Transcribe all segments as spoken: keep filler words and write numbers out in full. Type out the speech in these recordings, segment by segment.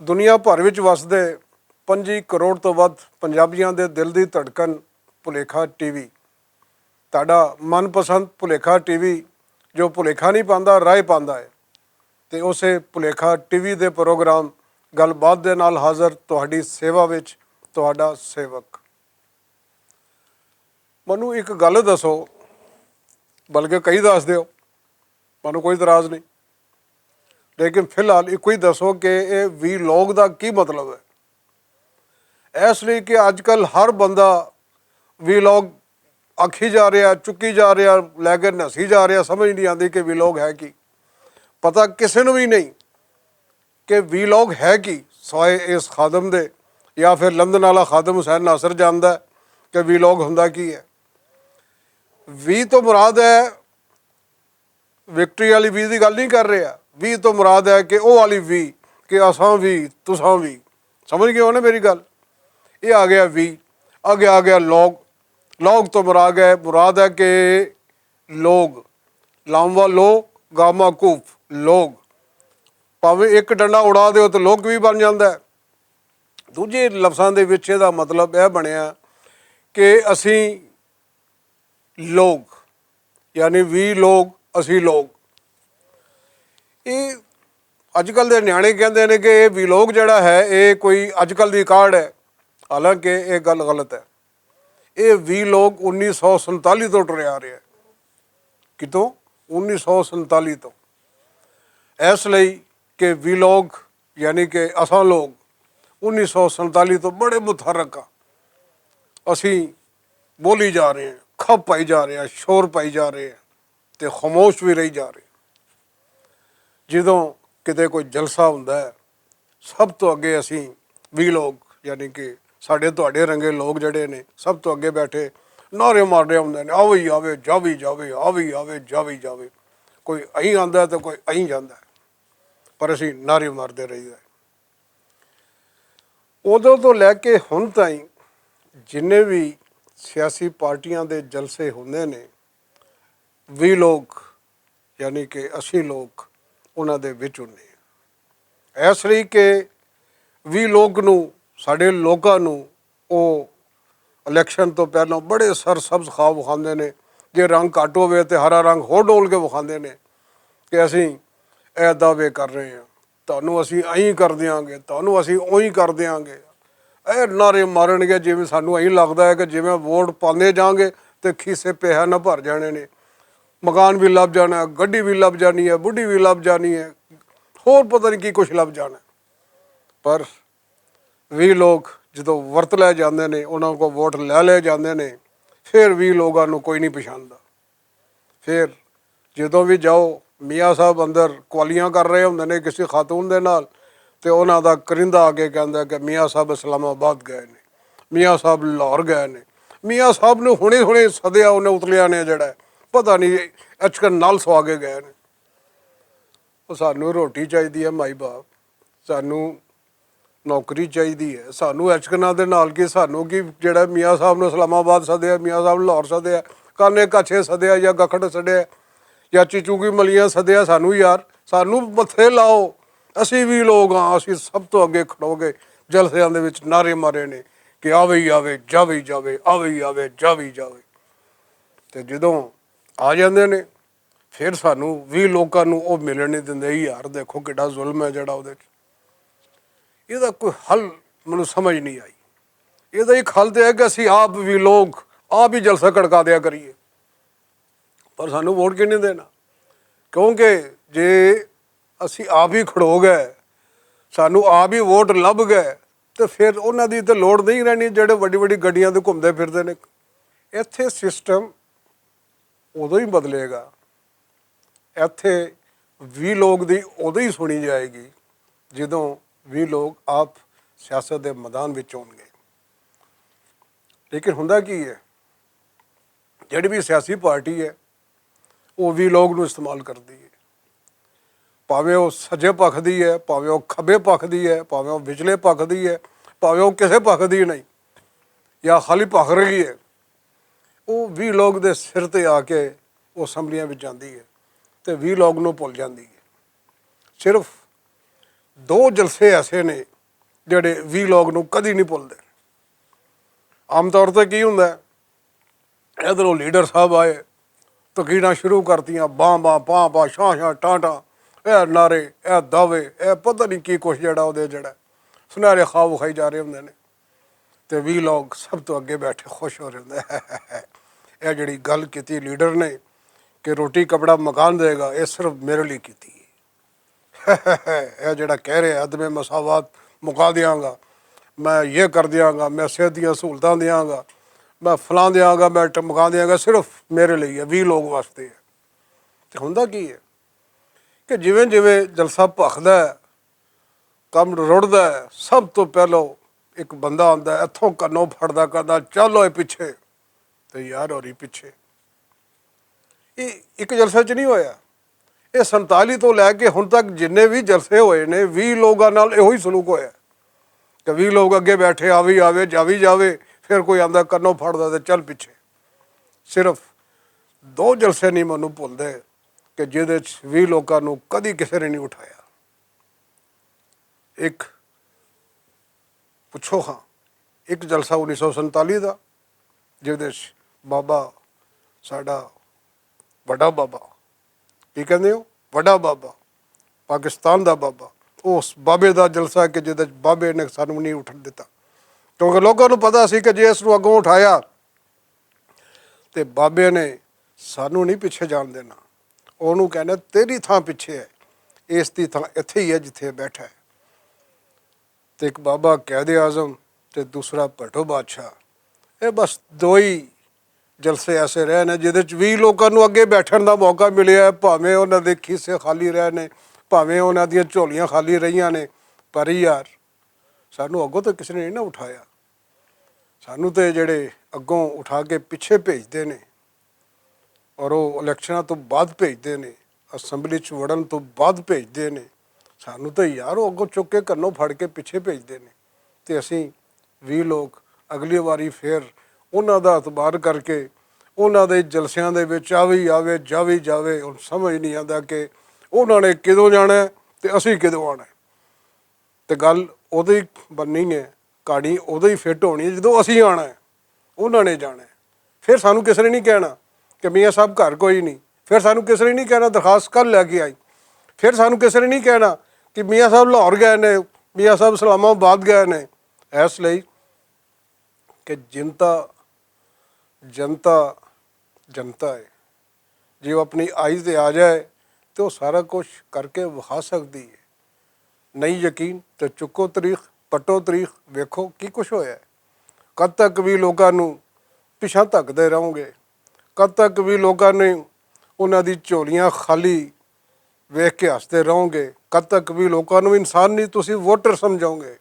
دنیا بھر وچ وسدے پنجی کروڑ توں ودھ پنجابیاں دے دل دی دھڑکن، بھلیکھا ٹی وی۔ تہاڈا من پسند بھلیکھا ٹی وی، جو بھلیکھا نہیں پاندا، رائے پاندا ہے۔ تے اسے بھلیکھا ٹی وی دے پروگرام گل بات دے نال حاضر تہاڈی سیوا وچ تہاڈا سیوک۔ مینوں ایک گل دسو، بلکہ کئی دس دیو، مینوں کوئی اعتراض نہیں، لیکن فی الحال ایک ہی دسو کہ اے وی لوگ دا کی مطلب ہے؟ اس لئی کہ اج کل ہر بندہ وی لوگ آکھی جا رہا، چکی جا رہا، لے کے نسی جا رہا، سمجھ نہیں آندی کہ وی لوگ ہے کی۔ پتہ کسے نوں وی نہیں کہ وی لوگ ہے کی، سوائے اس خادم دے، یا پھر لندن والا خادم حسین ناصر جاندا ہے کہ وی لوگ ہوندا کی ہے۔ وی تو مراد ہے، وکٹری والی وی دی گل نہیں کر رہا۔ وی تو مراد ہے کہ او والی وی، کہ اساں وی، تساں وی۔ سمجھ گئے ہو نا میری گل؟ یہ آ گیا وی۔ اگے آ گیا لوگ۔ لوگ تو مراد ہے، مراد ہے کہ لوگ، لام و لو، گاما کوف، لوگ۔ پاویں ایک ڈنڈا اڑا دیو تو لوگ بھی بن جاندا ہے۔ دوجے لفظاں دے وچ اے دا مطلب اے بنیا کہ اسی لوگ، یعنی وی لوگ، اسی لوگ۔ اے اج کل دے نیانے کہندے نے کہ اے وی لوگ جڑا ہے، اے کوئی اج کل دی کارڈ ہے، حالانکہ اے گل غلط ہے۔ اے وی لوگ انیس سو سنتالی تو ٹریا رہیا ہے۔ کتوں؟ انیس سو سنتالی تو۔ اس لئی کہ وی لوگ، یعنی کہ اساں لوگ انیس سو سنتالی تو بڑے متحرک ہاں۔ اسی بولی جا رہے ہیں، کھپ پائی جا رہے ہیں، شور پائی جا رہے ہیں، تے خاموش بھی رہی جا رہے ہیں۔ جدوں کتے کوئی جلسہ ہوندا ہے، سب تو اگے اسی وی لوگ، یعنی کہ ساڈے تہاڈے رنگے لوگ جڑے نے، سب تو اگے بیٹھے نعرے مار رہے ہوندے نے، آوی آوے، جاوی جاوے، آوی آوے، جاوی جاوے۔ کوئی ایں آندا ہے تے کوئی ایں جاندا ہے، پر اسی نعرے مارتے رہی ہے۔ ادوں تو لے کے ہن تائیں جنہیں بھی سیاسی پارٹیاں دے جلسے ہوندے نے، وی لوگ، یعنی کہ اسی لوگ، انہاں دے وچ ہوندے ہیں۔ اس لئی کہ وی لوگ نوں، ساڈے لوکاں نوں، او الیکشن تو پہلاں بڑے سر سبز خواب وکھاندے نے۔ جے رنگ گھٹ ہووے تے ہرا رنگ ہور ڈول کے وکھاندے نے کہ اسی اے دعوے کر رہے ہیں، تانوں اسی ایں کر دیاں گے، تانوں اسی اویں کر دیاں گے۔ اے نعرے مارن گے، جویں سانوں ایں لگدا ہے کہ جویں ووٹ پاندے جاؤں گے تے کھیسے پیسے نہ بھر جانے نے، مکان بھی لب جانا ہے، گڈی بھی لب جانی ہے، بڈھی بھی لب جانی ہے، ہور پتہ نہیں کی کچھ لب جانا ہے۔ پر وی لوگ جدوں ورت لے جاندے نے، انہاں کو ووٹ لے لے جاندے نے، پھر وی لوگاں نوں کوئی نہیں پچھاندا۔ پھر جدوں وی جاؤ، میاں صاحب اندر کوالیاں کر رہے ہوندے نے کسی خاتون دے نال، تے انہاں دا کرندہ آ کے کہندا کہ میاں صاحب اسلام آباد گئے نے، میاں صاحب لاہور گئے نے۔ میاں صاحب نوں ہنے ہنے سدیا انہیں اتلیاں نے، جڑا ہے پتہ نہیں اچکن نال سوا کے گئے نے۔ او سانوں روٹی چاہیدی ہے مائی باپ، سانوں نوکری چاہیدی ہے، سانوں اچکنا دے نال کی، سانوں کی جڑا میاں صاحب نوں اسلام آباد سدیا، میاں صاحب نوں لاہور سدیا، کانے کچھے سدیا یا گکھڑ سدیا یا چچو کی ملیاں سدیا، سانوں یار، سانوں متھے لاؤ۔ اسی وی لوگ ہاں، اسی سب تو اگے کھڑو گے، جلسیاں دے وچ نعرے مارے نے کہ آوے ہی آوے، جاوے ہی جاوے، آوے ہی آوے، جاوے ہی جاوے۔ تے جدوں آ جاندے نے، پھر سانوں وی لوکاں نوں او ملن نہیں دیندے۔ یار، دیکھو کڈا ظلم ہے جڑا اودے وچ۔ اے دا کوئی حل مینوں سمجھ نہیں آئی۔ اے دا ایک حل تے ہے کہ اسی آپ وی لوگ آپ ہی جلسہ کڑکا دیا کریے، پر سانوں ووٹ کیوں نہیں دینا؟ کیونکہ جے اسی آپ ہی کھڑو گئے، سانوں آپ ہی ووٹ لب گئے، تے پھر انہاں دی تے لوڑ نہیں رہنی جڑے وڈی وڈی گڈیاں تے گھومدے پھردے نے۔ ایتھے سسٹم ادوں ہی بدلے گا، ایتھے وی لوگ دی ادوں ہی سنی جائے گی، جدوں وی لوگ آپ سیاست دے میدان وچ ہون گے۔ لیکن ہوندا کی ہے؟ جڑی بھی سیاسی پارٹی ہے، وہ وی لوگ نوں استعمال کردی ہے۔ پاویں وہ سجے پکھ دی ہے، پاویں وہ کھبے پکھ دی ہے، پاویں وہ وچلے پکھ دی ہے، پاویں وہ کسے پکھ دی نہیں، یا خالی پکھ رہی ہے، وہ وی لوگ دے سر تے آ کے وہ اسمبلیاں وچ جاندی ہے تے وی لوگ نوں بھول جاندی ہے۔ صرف دو جلسے ایسے نے جڑے وی لوگ نوں کدی نہیں بھولدے۔ عام طور تے کی ہوندا ہے، ادھروں لیڈر صاحب آئے، تقریراں شروع کرتیاں، باں باں پاں پاں، شاں شاں ٹاں ٹاں، اے نعرے، اے دعوے، اے پتہ نہیں کی کچھ جڑا اودے جڑا سنہرے خواب کھائی جا رہے ہوندے نے۔ تے وی لوگ سب تو اگے بیٹھے خوش ہو رہے ہوندے۔ اے جڑی گل کیتی لیڈر نے کہ روٹی کپڑا مکان دے گا، اے صرف میرے لیے کیتی ہے۔ اے جڑا کہہ رہے عدم مساوات مکا دیاں گا، میں یہ کر دیاں گا، میں صحت دیاں سہولتاں دیاں گا، میں فلاں دیاں گا، میں ٹمکا دیاں گا، صرف میرے لیے ہے، وی لوگ واسطے ہے۔ تے ہوندا کی ہے کہ جویں جویں جلسہ بھخدا ہے، کم رڑدا ہے، سب تو پہلو ایک بندہ آندا ہے، اتھوں کنوں پھڑدا، کہندا، "چل اوئے پچھے۔" تے یار ہوری پچھے۔ یہ ایک جلسے چ نہیں ہویا، یہ سنتالی تو لے کے ہن تک جنہیں بھی جلسے ہوئے نے، وی لوگاں نال ایہو ہی سلوک ہویا کہ وی لوگ اگے بیٹھے، آوی آوے، جاوی جاوے، پھر کوئی آندا کنوں پھڑدا تے چل پچھے۔ صرف دو جلسے نہیں مینوں بھولدے کہ جہدے چ وی لوکاں نوں کدی کسے نے نہیں اٹھایا۔ ایک پچھو ہاں، ایک جلسہ انیس سو سنتالی دا، جس بابا، ساڈا وڈا بابا، کی کہندے ہو، وڈا بابا، پاکستان دا بابا، اس بابے دا جلسہ کہ جس بابے نے سانو نہیں اٹھن دتا، کیونکہ لوگوں نوں پتا سی کہ جے اس نوں اگوں اٹھایا تے بابے نے سانو نہیں پچھے جان دینا۔ اونوں کہنا، "تیری تھاں پچھے ہے، اس دی تھاں ایتھے ہی ہے جتھے بیٹھا ہے۔" تے ایک بابا قائد اعظم تے دوسرا بھٹو بادشاہ۔ اے بس دو ہی جلسے ایسے رہے نے جہدے چ وی لوکاں نوں اگے بیٹھن دا موقع ملیا ہے، بھاویں انہاں دے کھیسے خالی رہے نے، بھاویں انہاں دیاں جھولیاں خالی رہیاں نے، پر یار، سانوں اگوں تے کسے نے نہیں نہ اٹھایا۔ سانوں تے جڑے اگوں اٹھا کے پچھے بھیجدے نے اور او الیکشناں تو بعد بھیجدے نے، اسمبلی چ وڑن تو بعد بھیجدے نے، سانوں تے یار او اگوں چک کے کنوں پھڑ کے پچھے بھیجدے نے۔ تے اسی وی لوگ اگلی واری پھر انہاں دا اعتبار کر کے انہاں دے جلسیاں دے وچ آوی آوے، جاوی جاوے، ہن سمجھ نہیں آندا کہ انہاں نے کدوں جانا ہے تے اسی کدوں آنا ہے۔ تے گل ادو ہی بننی ہے، کہانی ادو ہی فٹ ہونی ہے جدوں اسی آنا ہے، انہاں نے جانا ہے۔ پھر سانوں کسے نے نہیں کہنا کہ میاں صاحب گھر کوئی نہیں، پھر سانوں کسے نے نہیں کہنا درخواست کل لے کے آئی، پھر سانوں کسے نے نہیں کہنا کہ میاں صاحب لاہور گئے نے، میاں صاحب اسلام آباد گئے نے۔ اس لئی کہ جنتا، جنتا، جنتا ہے، جے وہ اپنی آئی تے آ جائے تے وہ سارا کچھ کر کے وکھا سکدی ہے۔ نہیں یقین تے چکو تاریخ، پٹو تاریخ، ویکھو کی کچھ ہویا ہے۔ کد تک وی لوکاں نوں پچھاں تکدے رہو گے؟ کد تک وی لوکاں نے انہاں دی جھولیاں خالی ویکھ کے ہسدے رہو گے؟ کد تک وی لوکاں نوں انسان نہیں، تسی ووٹر سمجھو گے؟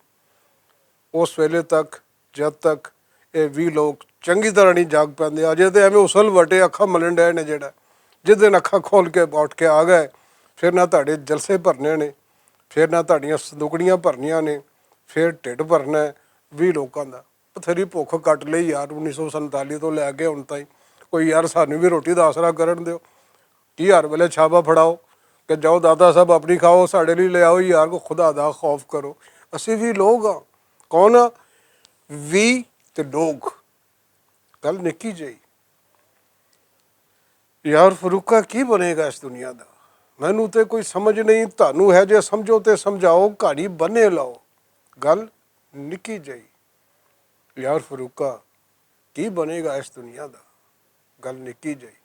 اس ویلے تک، جد تک اے وی لوگ چنگی طرح نہیں جاگ پیندے، اجے تے ایویں اسل وٹے اکھاں ملن ڈے نے، جڑا جس دن اکھاں کھول کے اٹھ کے آ گئے، پھر نہ تہاڈے جلسے بھرنے نے، پھر نہ تہاڈیاں صندوقڑیاں بھرنیاں نے، پھر ٹھڈ بھرنا ہے۔ وی لوکاں دا پتھری بھوک کٹ لئی یار، انیس سو سنتالی تو لے کے ہن تائیں۔ کوئی یار سانوں بھی روٹی دا آسرا کرن دیو۔ کی ہر ویلے چھاپا پھڑاؤ کہ جاؤ دادا صاحب اپنی کھاؤ، ساڈے لیے لے آؤ یار، کو خدا دا خوف کرو۔ اسی وی لوگ ہاں۔ کون ہاں؟ وی تے لوگ۔ گل نکی جئی۔ یار فروقہ، کی بنے گا اس دنیا دا؟ مینوں تے کوئی سمجھ نہیں، تانوں ہے جے سمجھو تے سمجھاؤ، کہانی بنے لاؤ۔ گل نکی جئی۔ یار فروقہ، کی بنے گا اس دنیا دا؟ گل نکی جئی۔